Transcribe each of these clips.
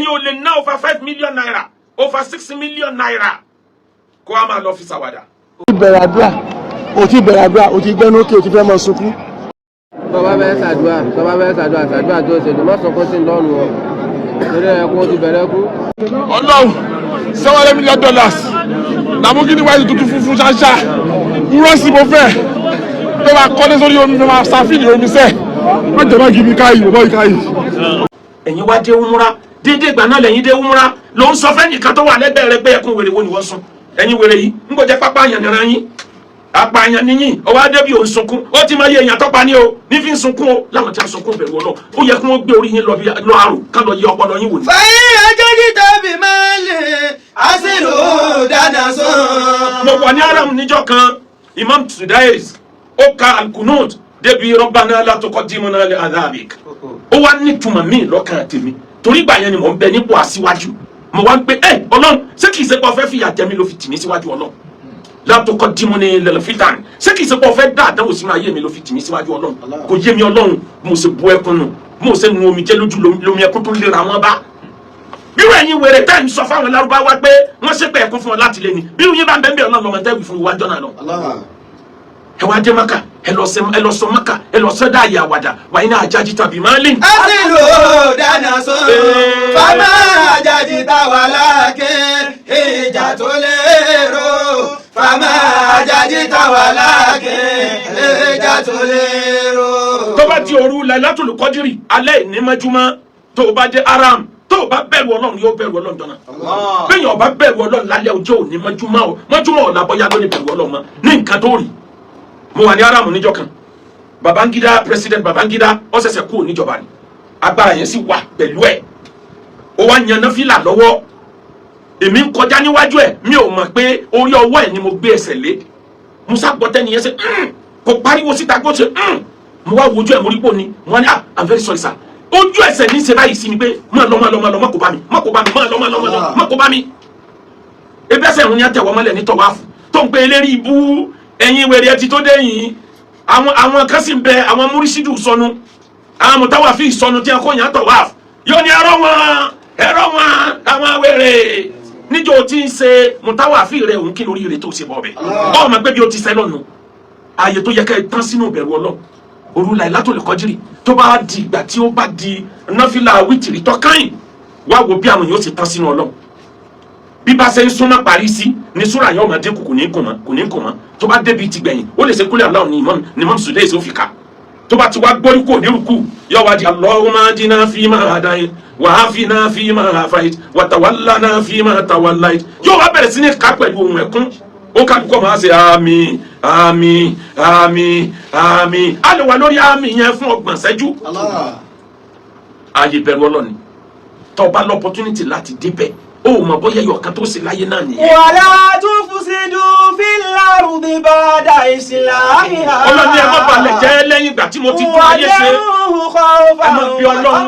Èyàn ò lè ná over ₦5 million, over ₦6 million, kó a máa lọ fi ṣàwàdà. Ti bẹ̀rẹ̀ àdúrà, o ti bẹ̀rẹ̀ àdúrà, o ti gbẹ́nu ókè, o ti fẹ́ máa sunkún. Tó bá fẹ́ ṣàdúrà, tó bá fẹ́ ṣàdúrà, ṣàdúrà tó ṣe ní má sọkún sí lọ́rùn o, torí ẹkún ti bẹ̀rẹ̀ kú. Ọlọ́run, $700 million Lamborghini wáyé tuntun funfun ṣáṣá rọ́ọ̀sì mo fẹ́ tó máa kọ́lé sórí omi, fẹ́ máa ṣàfihàn omi sẹ́ má jẹ́ má gidi káyì bọ́ káyì. Ẹ̀yin wá dé umura déédéé ìgbà náà lẹ́yìn dé umura ló ń sọ fẹ́nìkan tó wà lẹ́gbẹ̀ẹ́ rẹ pé ẹkún wèrè wo ni wọ́n sun? Ẹ̀yin wèrè yìí ń kò jẹ́ pápá àyàn nìran yín, apààyàn níyìn. Ọwọ́ adébí ò ń sunkún, ó ti máa yẹ èèyàn tọ́pa ní o ní fi ń sunkún o. Láwọn tí a ń sunkún bẹ̀rù Ọlọ́run, ó yẹ kí wọ́n gbé orí yín lọ bí lọ àrò ká lọ yẹ ọpọlọ yín wò ní. فإن أججت بمال أصله دنس. Mo wà ní Haram níjọ́ kan, Imam Sudais ó ka القنوت débi ربنا لا تقدمنا لعذابك. Ó wá nítumọ̀ míì lọ́kàn tèmi, torí ìgbà yẹn ni mò ń bẹ nípò aṣíwájú. Mo wá ń pé ẹ Ọlọ́run, ṣé kìí ṣe pé ó fẹ́ fìyà jẹ mí ló fi tì mí síwájú? Ọlọ́run, لا تقدمني للفتن, ṣé kìí ṣe pé ó fẹ́ dá àdánwò sínú ayé mi ló fi tì mí síwájú? Ọlọ́run, kò yé mi. Ọlọ́run, mo ṣe bu ẹkún nù, mo ṣe nu omi jẹ́ lójú lomi ẹkún tó lera wọn bá. Bírò ẹ̀yin wèrè tẹ́ ń sọ fáwọn Lárúbáwá pé wọ́n ṣépè ẹkún fún ọ láti lé ni, bírò yín bá ń bẹ́ẹ̀ bẹ́ẹ̀, Ọlọ́run lọ́mọ tẹ́wì fún iwájọ́ náà lọ. Ẹ wá dé Maka, ẹ lọ sọ Maka, ẹ lọ sọ dáàyè àwàdà wàyí náà àjájí tàbí máa lè. أصله دنس فما أججت ولكن حجة lérò فما أججت ولكن حجة lérò. Tó bá di òru Lailatul Qadri, alẹ́ ìnímọ́júmọ́, tó o bá dé Haram, tó o bá bẹ̀rù Ọlọ́run, yóò bẹ̀rù Ọlọ́run jọ̀nà. Bẹ́ẹ̀ ọba bẹ̀rù Ọlọ́run lálẹ́ ọjọ́ òní mọ́júmọ́ o, mọ́júmọ́ ọ̀la bọ́yá ló lè bẹ̀rù Ọlọ́run mọ́ ní nǹkan tó rí. Mo wà ní Haram níjọ́ kan, Babangida, President Babangida, ó ṣẹ̀ṣẹ̀ kúrò níjọba ni, agbára yẹn sì wà pẹ̀lú ẹ̀. Ó wá yan náfìlà lọ́wọ́, èmi ń kọjá níwájú ẹ̀, mi ò mọ̀ pé orí ọwọ́ ẹ̀ ni mo gbé ẹsẹ̀ lé. Musa gbọ́ tẹ́ni yẹn ṣe kò pariwo síta kó ṣe. Mo wá wojú ẹ̀, mo rí pò ní mo wá ní, "Ah, I'm very sorry, sir." Ojú ẹsẹ̀ ní ṣe báyìí sí mi pé máa lọ, máa lọ, máa lọ, má kó bá mi, má kó bá mi, máa lọ, máa lọ, máa lọ, má kó bá mi. Ebi ẹsẹ̀ ìrún ni àtẹ̀wọ́ mọ́lẹ̀ ní tọ̀wáfù tó ń pe eléri ibú. Ẹ̀yin wèrè ẹ ti tó dé yìí. Àwọn kan sì ń bẹ, àwọn múrísídù sọnù, àwọn mùtáwàfí sọnù tí a kó yàn tọ̀wáfù yóò ní ẹ̀rọ wọn, ẹ̀rọ wọn, àwọn wèrè níjọ́ tí ń ṣe mùtáwàfí rẹ̀ òun kí lórí rẹ̀ tó ṣe bọ̀ bẹ̀ ọ̀ mọ̀ pé bí o ti sẹ́ lọ́nu ààyè tó yẹ kẹ́ ẹ tán sínú ìbẹ̀rù Ọlọ́run, òru Lailatul Qadri, tó bá di ìgbà tí ó bá di náfìlà wítìrì tọ́kàn, wá wo bí àwọn yóò ṣe tán sínú Ọlọ́run. Bí bá ṣe ń súnmọ́ parí sí ní súrà yẹn, ọmọdé kù, kò ní kùn mọ́, kò ní kùn mọ́. Tó bá débi ti gbẹ̀yìn, ó lè ṣe kúlẹ̀ aláwọ̀ ní imam ní imam Sudais ó fi kà. Tó bá ti wá gbórí kò ní rúkú, yóò wá di اللهم اهدنا فيمن هديت وعافنا فيمن عافيت وتولنا فيمن توليت. Yóò wá bẹ̀rẹ̀ sí ní ká pẹ̀lú ohun ẹ̀kún, ó kálukọ́ máa ṣe àmín, àmín, àmín, àmín. Á lè wà lórí àmín yẹn fún 30 ṣẹ́jú. Ààyè ìbẹ̀rù Ọlọ́ni, tó bá l'opportunity láti débẹ̀, ó mọ̀ bóyá ẹyọ kan tó ṣe láyé náà nìyẹn. ولا تفسدوا في الأرض بعد إصلاحها. Ọlọ́ni, ẹ má balẹ̀ jẹ́ lẹ́yìn ìgbà tí mo ti tún ayé ṣe. وادعوه خوفا Ẹ máa bí Ọlọ́run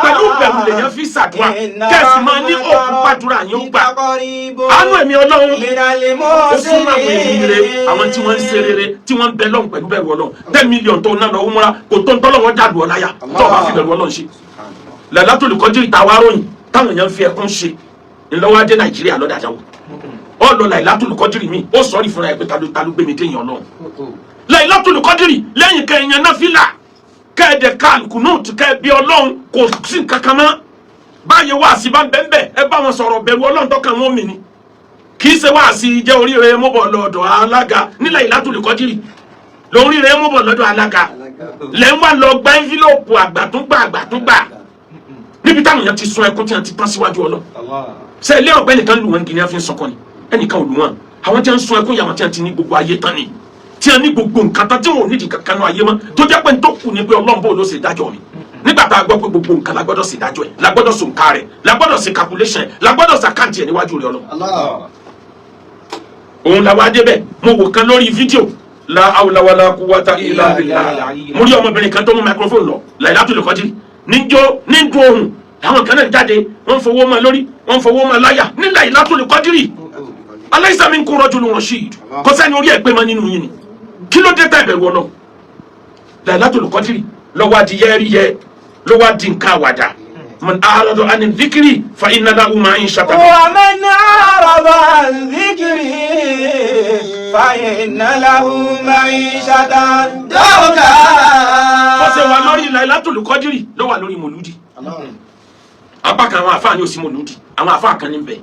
pẹ̀lú bẹ̀rù lèyàn fi ṣàdúrà, kẹ́sì máa ní òkú gbàdúrà yín ó gbà. Àánú ẹ̀mí Ọlọ́run ó súnmọ́ àwọn èyí rere, àwọn tí wọ́n ń ṣe rere, tí wọ́n ń bẹ lọ́hùn pẹ̀lú bẹ̀rù Ọlọ́run. 10 million tó ná lọ múra kò tó ń tọ́lọ́wọ́ dàlú ọ láyà tó o bá fi bẹ̀rù Ọlọ́run ṣe. Lailatul Qadri ìta wa ròyìn táwọn èèyàn fi ẹkún ṣe ńlọ́wọ́ adé Nàìjíríà lọ́dàjà wò ọ lọ Lailatul Qadri mi, ó sọ̀rí fúnra ẹ̀ pé ta ló gbé mi déyàn Ọlọ́run. Lailatul Qadri, lẹ́yìn kẹyìn náfìlà, kẹ́ẹ̀dẹ̀ kálukú kẹ́ẹ̀ bí Ọlọ́run, kò sí nǹkan kan mọ́. Báyìí wá sí bá ń bẹ́ẹ̀ bẹ́ẹ̀, ẹ bá wọn sọ̀rọ̀ bẹ̀rù Ọlọ́run tọ́kàn wọn mi ni. Kì í ṣe wá sí jẹ́ oríire mọ́bọ̀ lọ́dọ̀ alága nílẹ̀ Lailatul Qadri lóríire mọ́bọ̀ lọ́dọ̀ alága lẹ́ ń wá lọ gba envelope àgbàtúngbà àgbàtúngbà níbi táwọn èèyàn ti sun ẹkún tí wọ́n ti tán síwájú Ọlọ́run. Ṣe ilé ọ̀pẹ nìkan lù wọ́n gíní fi ń sọkọ ni? Ẹnìkan ò lù wọ́n. Àwọn tí wọ́n ń sun ẹkún yà, wọ́n tí wọ́n ti ní gbogbo ayé tán ni, tí wọ́n ní gbogbo nǹkan tán, tí wọ́n ò nídìí kankan náà ayé mọ́, tó jẹ́ pé n tó kù ní pé Ọlọ́run, bó ló ṣe dájọ́ mi? Nígbà tá a gbọ́ pé gbogbo nǹkan la gbọ́dọ̀ ṣe dájọ́ ẹ̀, la gbọ́dọ̀ sọ nǹkan rẹ̀, la gbọ́dọ̀ ṣe calculation ẹ̀, la gbọ́dọ̀ ṣe account ẹ̀ níwájú rẹ̀ Ọlọ́run, òun la wá débẹ̀. Mo wò kan lórí fídíò, لا حول ولا قوة إلا بالله. Mo rí ọmọbìnrin kan tó mú microphone lọ Lailatul Qadri, níjó níjú ohun, àwọn kan náà jáde, wọ́n fowó mọ́ lórí, wọ́n fowó mọ́ láyà ní Lailatul Qadri. أليس منكم رجل رشيد? Kò sẹ́ni orí ẹ̀ pé mọ́ nínú yín ni? Kí ló dé tá ìbẹ̀rù Ọlọ́run? Lailatul Qadri lọ́wọ́ adi yẹ́rí yẹ, ló wá di nǹkan àwàdà. Man a'rada ani dhikri fa inna lahu ma'ishatan. ومن أعرض عن ذكري فإن له معيشة ضنكا. Bó ṣe wà lórí Lailatul Qadri ló wà lórí mòlúdì. Apá kan àwọn àfáà ní òsì mòlúdì, àwọn àfáà kan ní bẹ̀.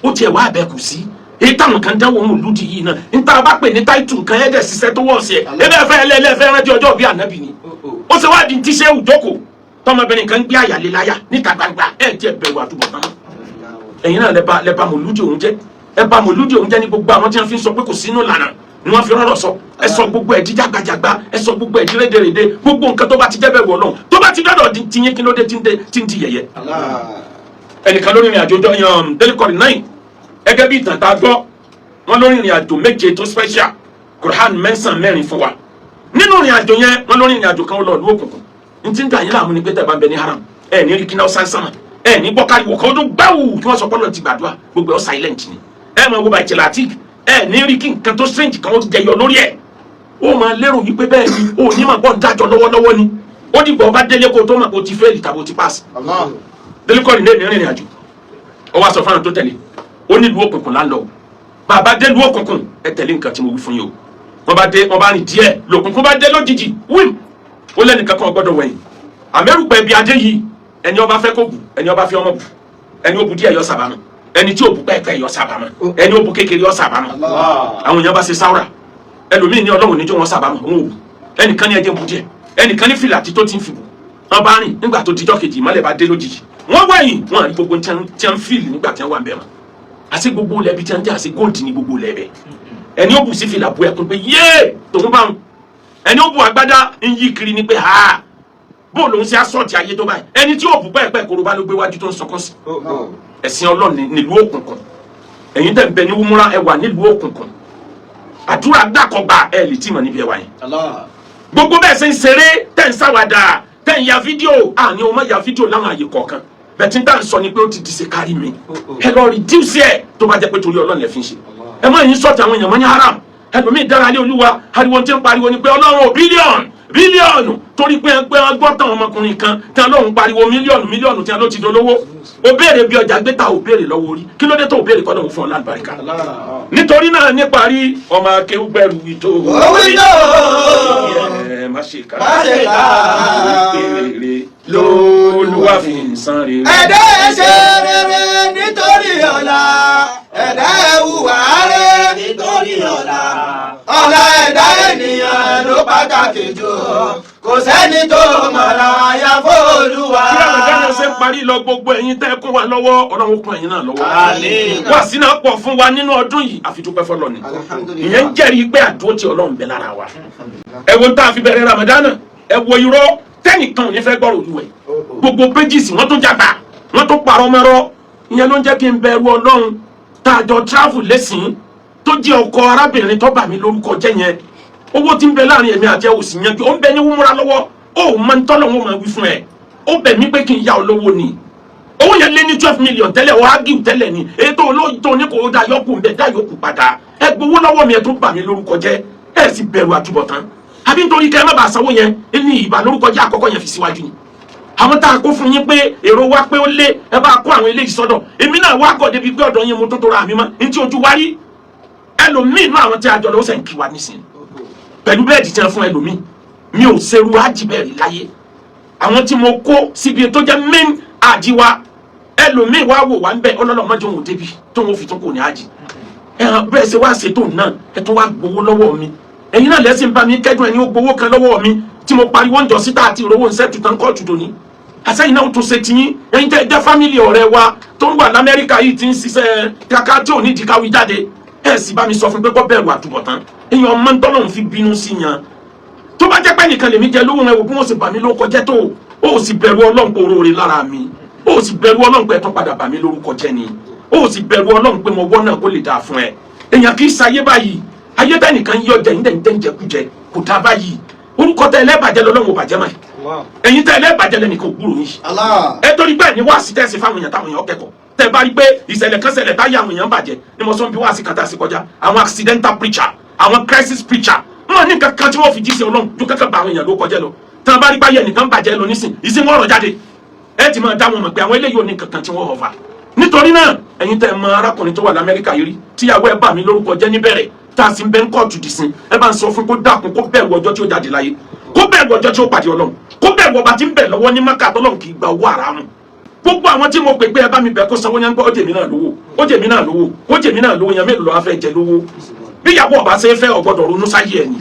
Ó tiẹ̀ wá abẹ́ kù sí èyí táwọn kan dáwọ́ mòlúdì yìí náà n tá a bá pè ní táìtù nǹkan ẹ̀ẹ́dẹ̀ ṣiṣẹ́ tó wọ̀ ọ̀sẹ̀ ẹ̀ bẹ́ẹ̀ fẹ́ ẹlẹ́ẹ̀fẹ́ rántí ọjọ́ bíi ànábì ni. Ó ṣe wá di ti ṣe ìjókòó tọmọbìnrin kan gbé àyàlé láyà níta gbangba. Ẹ̀ tiẹ̀ bẹ̀rù àtúbọ̀tán mọ́. Ẹ̀yin náà lẹ́ba mòlúdì òun jẹ́, ẹ bà mòlúdì òun jẹ́ ní gbogbo àwọn tí wọ́n fi ń sọ pé kò sínú lànà ni wọ́n fi rọ́rọ̀ sọ. Ẹ sọ gbogbo ẹ̀ jíjàgbàjàgbà, ẹ sọ gbogbo ẹ̀ jírédèrèdè. Gbogbo nǹkan tó bá ti jẹ́ bẹ̀rù Ọlọ́run, tó bá ti dọ́dọ̀ di tiyín, kí ló dé tí ń di yẹ̀yẹ́? Ẹnìkan lórí ìrìn àjò delikọri náà, ẹgẹ́ bí ìtàn tá a gbọ́, wọ́n lórí ìrìn àjò 7 tó special. Quran mẹ́sàn-án mẹ́rin fún wa nínú ìrìn àjò yẹn. Wọ́n lórí ìrìn àjò kan, ó lọ ìlú òkùnkùn. N ti ń dà yín láàmú ni pé tẹ̀ bá ń bẹ ní haram, ẹ ní rí kíná sánsánà, ẹ ní gbọ́ káriwo kan ó dún gbáwù kí wọ́n sọ pé Ọlọ́run ti gbàdúrà. Gbogbo ẹ̀ ó silent ni. Ẹ máa wo bàjẹ́ latik, ẹ ní rí kí nǹkan tó strange kan ó jẹyọ lórí ẹ̀. Ó máa lérò wípé bẹ́ẹ̀ ni, ó ní máa gbọ́ ń dájọ́ lọ́wọ́lọ́wọ́ ni. Ó dìgbà ọba délé kó tó máa kó ti fail tàbí ó ti pass. Delikọ́ni ní ìrìn àjò, ó wá sọ fún àwọn tó tẹ̀lé, ó nílùú òkùnkùn là ń lọ o. Bàbá délùú òkùnkùn, ẹ tẹ̀lé nǹkan tí mo wí fún yín o. Wọ́n bá dé, wọ́n bá rìn díẹ̀, lòkùnkùn bá dé lójijì wíìm. Ó lẹ́nìkan kan gbọ́dọ̀ wẹ̀yìn àmẹ́rùpẹ̀ bí adé yìí. Ẹni ọba fẹ́ kó bù, ẹni ọba fẹ́ ọmọ bù. Ẹni ó bu díẹ̀ yọ sábàámọ̀, ẹni tí ò bu pẹ́ẹ́pẹ́ yọ sábàámọ̀, ẹni ó bu kékeré yọ sábàámọ̀. Àwọn èèyàn bá ṣe sáwúrà. Ẹlòmíì ní Ọlọ́run níjọ́ wọn sábàámọ̀, òun ò bù. Ẹnìkan ní ẹjẹ́ ń bu díẹ̀, ẹnìkan ní fìlà tí tó ti ń fi bù. Wọ́n bá rìn. Nígbà tó dijọ́ kejì, ìmọ́lẹ̀ bá dé lójijì, wọ́n wẹ̀yìn, wọ́n rí gbogbo tí wọ́n fìlì nígbà tí wọ́n wà ń bẹ̀ mọ́. Àti gbogbo lẹ́bi tí wọ́n jẹ́ àti góòdì ní gbogbo lẹ́bẹ̀. Ẹni ó bù sí fìlà bu ẹkún pé yéé tòun bá wọn. Ẹni ó bu agbádá ń yí kiri ni pé ha, bó lòun ṣe asọ́ọ̀tì ayé tó báyìí. Ẹni tí ó bù pẹ́ẹ́pẹ́ korobá ló gbé wájú tó ń sọkún sí. Ẹ̀sìn Ọlọ́run nílùú òkùnkùn. Ẹ̀yin tẹ̀ ń bẹ ní wúmúra, ẹ wà nílùú òkùnkùn. Àdúrà dàkọ̀gbà ẹ lè tí mọ̀ níbi ẹwà yẹn. Gbogbo bẹ́ẹ̀ ṣe ń ṣeré, tẹ̀ ń ṣàwàdà, tẹ̀ ń ya fídíò, àní o má ya fídíò láwọn àyè kọ̀ọ̀kan bẹ́ẹ̀. Tí ń tà ń sọ ni pé ó ti di ṣe kárí mi. Ẹ lọ reduce ẹ. Tó bá jẹ́ pé torí Ọlọ́run lẹ fi ń ṣe, ẹ má yín sọ̀tì àwọn èèyàn mọ́ ní haram. Ẹlòmíì dára lé Olúwa, ariwo tí ń pariwo ni pé Ọlọ́run ò bílíọ̀nù bílíọ̀nù, torí pé pé wọ́n gbọ́ tán ọmọkùnrin kan tí wọ́n lóun pariwo mílíọ̀nù mílíọ̀nù tí wọ́n ló ti dolówó. Ó béèrè bí ọjà gbé ta, ò béèrè lọ́wọ́ orí. Kí ló dé tó béèrè kọ́ lóun fún ọ lálùbáríkà? Nítorí náà, níparí, ọmọ akéwùgbẹ́rù ìtò ẹ má ṣe ká, Má ṣe kà. Rere lÓlúwa fi ń san rere. Ẹ̀dá ẹ ṣe rere nítorí ọ̀la, ẹ̀dá ẹ hùwà rere nítorí ọ̀la. Ọ̀la ẹ̀dá ènìyàn ló pàtàkì jù, kò sẹ́ni tó mọ̀lá àyàfó Olúwa. Kí Ramadan ṣe parí lọ, gbogbo ẹ̀yin tẹ́ kún wa lọ́wọ́, Ọlọ́run kún ẹ̀yin náà lọ́wọ́. Àmín. Wá sínú pọ̀ fún wa nínú ọdún yìí, àfi dúpẹ́ fọlọ́ ni. Ìyẹn ń jẹ́rìí pé àdúró tí Ọlọ́run bẹ lára wa. Ẹ wo tá a fi bẹ̀rẹ̀ Ramadan, ẹ wo irọ́ tẹ́nìkan ò ní fẹ́ gbọ́rọ̀ olúwẹ̀. Gbogbo pages wọ́n tún jàgbá, wọ́n tún parọ́ mọ́rọ́. Ìyẹn ló ń jẹ́ kí n bẹ̀rù Ọlọ́run. Tá a jọ travel lẹ́sìn tó jẹ́ ọkọ arábìnrin tó bà mí lórúkọ jẹ́ yẹn, owó tí ń bẹ láàrin èmi àti ẹ ò sì yanjú. Ó ń bẹ ní wúmúra lọ́wọ́, ó máa ń tọ́lọ̀ wọn máa wí fún ẹ. Ó bẹ̀ mí pé kí n yá ọ lówó ni. Owó yẹn lé ní 12 million tẹ́lẹ̀, ó ágìw tẹ́lẹ̀ ni. Ètò olóòótọ́ ní kò dá yọkù ń bẹ, dá yọkù padà. Ẹ gbowó lọ́wọ́ mi, ẹ tún bà mí lórúkọ jẹ́. Ẹ sì bẹ̀rù àtúbọ̀tán àbí? Nítorí kẹ́ ẹ má bàa sanwó yẹn ní ìbà lórúkọ jẹ́ àkọ́kọ́ yẹn fi síwájú ni. Àwọn tá a kó fún yín pé èrò wa pé ó lé, ẹ bá kó àwọn eléyìí sọ́dọ̀. Èmi náà wá gọ̀ débi pé ọ̀dọ̀ yín mo tó tora mi mọ́ ní tí ojú wa rí. Ẹlòmíì náà, àwọn tí a jọ lọ, ó sẹ̀ ń kí wa nísìnyí pẹ̀lú bẹ́ẹ̀dì tí wọ́n fún ẹlòmíì. Mi ò ṣerú ájì bẹ́ẹ̀ rí láyé. Àwọn tí mo kó síbi tó jẹ́ main àjì wa, ẹlòmíì wá wò wá ń bẹ̀ ọlọ́lọ́ mọ́jọ́ òun débi tó ń fi tún kò ní àjì. Ẹ̀hàn bẹ́ẹ̀ ṣe wá ṣètò náà, ẹ tún wá gbowó lọ́wọ́ mi. Ẹ̀yin náà lẹ́sìn bá mi kẹ́dùn. Ẹni ó gbowó kan lọ́wọ́ mi tí mo pariwo ń jọ síta àti ìrówó ń sẹ́tù tán kóòtù dòní. Àsẹ́yìn náà tún ṣe tiyín. Ẹ̀yin tẹ́ jẹ́ family ọ̀rẹ́ wa tó ń wà l'Amẹ́ríkà yìí ti ń ṣiṣẹ́ kàkà tí ò ní ìdíkàwé jáde, ẹ̀ sì bá mi sọ fún pé kó bẹ̀rù àtúbọ̀tán. Èèyàn ọmọ ń tọ́lọ́run fi bínú sí yan. Tó bá jẹ́ pé nìkan lèmi jẹ lówó ẹ, wò bí wọ́n sì bà mí lórúkọ jẹ́ tó. Ó sì bẹ̀rù Ọlọ́run pé oróore lára mi. Ó sì bẹ̀rù Ọlọ́run pé ẹ tún padà bà mí lórúkọ jẹ́ ni. Ó sì bẹ̀rù Ọlọ́run pé mo wọ́n náà kó lè dáa fún ẹ. Èèyàn kì í ṣayé báyìí. Ayé tẹ́nìkan yọ jẹ, yín tẹ́ ń jẹkújẹ, kò dáa báyìí. Orúkọ tẹ ẹlẹ́bàjẹ́ lọ́lọ́run ò bàjẹ́ mọ́. Ẹ̀yin tẹ́ ẹlẹ́bàjẹ́ lẹ́nìkan ò gbúrò yìí. Ẹ torí bẹ́ẹ̀ ni wáàsí tẹ́sí fáwọn èèyàn táwọn èèyàn kẹ́kọ̀ọ́. Tẹ́ bá rí pé ìṣẹ̀lẹ̀ kan ṣẹlẹ̀ táyà àwọn èèyàn bàjẹ́ ni mo sọ ń bí wáàsí kan tá a sì kọjá. Àwọn accidental preacher, àwọn crisis preacher, wọn ní nǹkan kan tí wọ́n fi jíṣẹ́ Ọlọ́run ju kankan bá àwọn èèyàn ló kọjá lọ. Tí wọ́n bá rí báyẹ̀ nìkan bàjẹ́ lọ nísìn ìsìn wọn ọ̀rọ̀ jáde. Ẹ ti máa dá wọn mọ̀ pé àwọn eléyìí ò ní kankan tí wọ́n ọ̀fà. Nítorí náà, ẹ̀yin tẹ́ ẹ mọ arákùnrin tó wà l'Amẹ́ríkà yìí rí, tíyàwó ẹ bà mí lórúkọ jẹ́ níbẹ̀rẹ̀, tá a sì ń bẹ ń kóòtù dì sí, ẹ bá ń sọ fún kó dákun, kó bẹ̀rù ọjọ́ tí ó jáde láyé, kó bẹ̀rù ọjọ́ tí ó pàdé Ọlọ́run, kó bẹ̀rù ọba tí ń bẹ̀ lọ́wọ́ ní Mákà tọ́lọ́run kì í gba owó àràmù. Gbogbo àwọn tí mo pè pé ẹ bá mi bẹ̀ kó sanwó yẹn ń gbọ́, ó jèmi náà lówó, ó jèmi náà lówó, ó jèmi náà lówó yẹn. Mélòó lọ́wọ́ fẹ́ jẹ lówó? Bí ìyàwó ọba ṣe fẹ́, ọgbọ́dọ̀ ronú sáyé ẹ̀ ni.